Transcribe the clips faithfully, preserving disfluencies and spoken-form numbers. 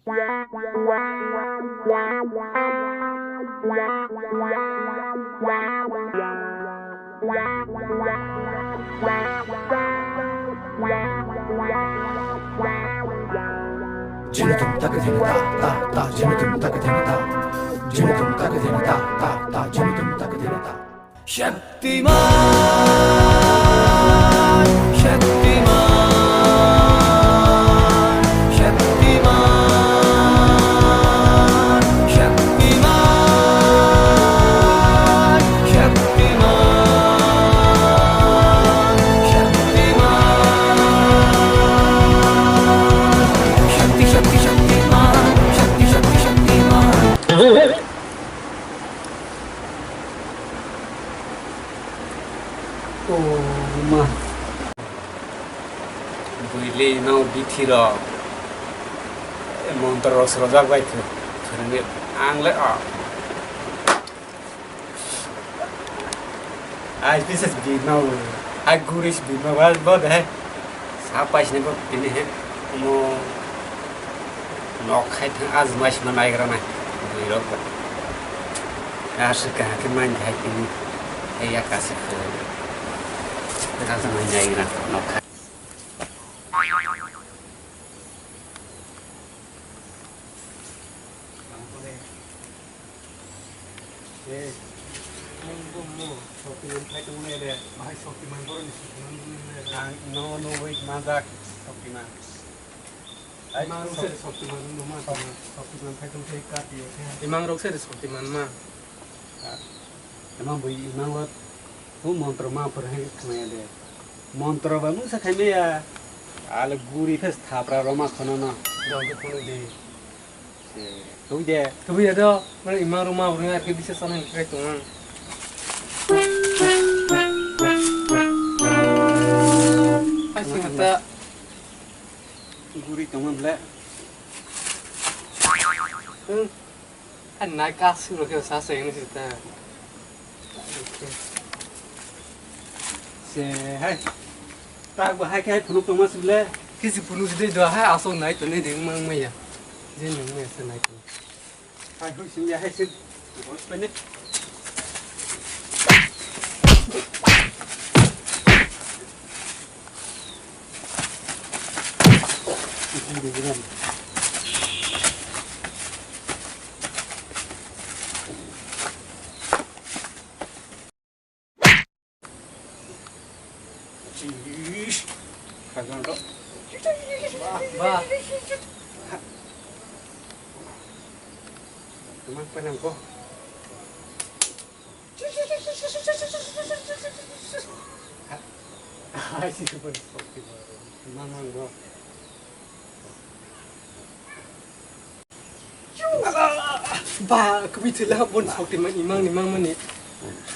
Jinatum taka jina ta ta ta, jinatum taka jina ta. Jinatum taka jina ta ta ta, jinatum taka jina ta. Shaktiman, Shaktiman, Shaktiman, Shaktiman, Shaktiman, Shaktiman, Shakti, Shakti, Shaktiman, Shakti, Shakti, Shaktiman. O ma. Buili no bithi rok. Montro rok srojak bai thwng. Thwngwi ang le o. Ai pisa bima o. Ai guris bima wa bo de. Sa paisne bo tini he mo nok khai thang az mais ma nai gra nai. Bui rok bo. Aswk kaham khe mai hai tini. Ei ya kasi khwlai. Az ma nai gra nok khai. Ei, mung bumung, Shaktiman khai tongmani de, bahai Shaktiman borokni Shaktiman bumung de. Ang no, no, wait, majak Shaktiman. Ai, imang rok se Shak-, Shaktiman no ma, Shak-, Shaktiman khai tong khai kati o khe. Imang rok se Shaktiman ma. Ah, imang bui, imang rok, bu montro ma phwrwng hai khmaya de. Montro ba mungsa khai maya. Ale guri phes thapra roma khono no. Dong khe phunu de. Tubui de. Tubui ya do, mane imang rok ma burung ar khe bisa sana khai tong ang. Asing ta. Guri tong ble. Hmm. Ani nai ka suro khe sa sa ini sita. Se hai. Tak ba hai khai phunuk tong ma sile. Kisi phunuk sile do hai asong nai to ne ding mang maya. Je nang maya se nai to. Hai hui sim ya hai sim. Bos pene. Ba. Teman penang ko. Hai si ko. Mang mang bo. Ba, kwbwi thwila bon Shaktiman imang ni mang mani.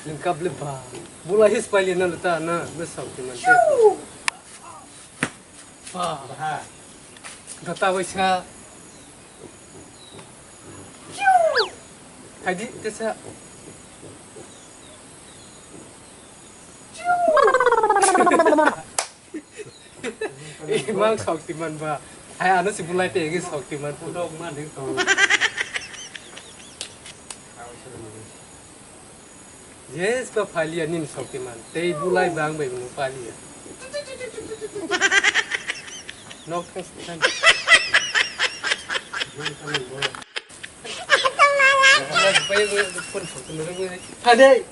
Lengkap le ba. Bula his paile na lata na, be Shaktiman te. Ba. Ba. Data bai sa. Haidi te sa. Imang Shaktiman ba. Hai ano si bulai te egi Shaktiman. Pudok ma ding tong. Yes ba phalia nin Shaktiman. Tei bulai bang bai no phalia. Nok thas thang. Phadei.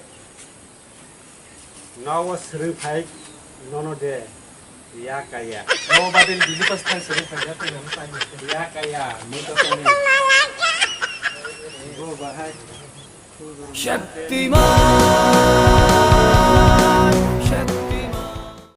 Nogo swrwng phai nono de ya kaya. Nogo badil bini pas thang swrwng phai ya tei nono tang ya. Ya kaya, mui to tong. Go bahai. Shaktiman.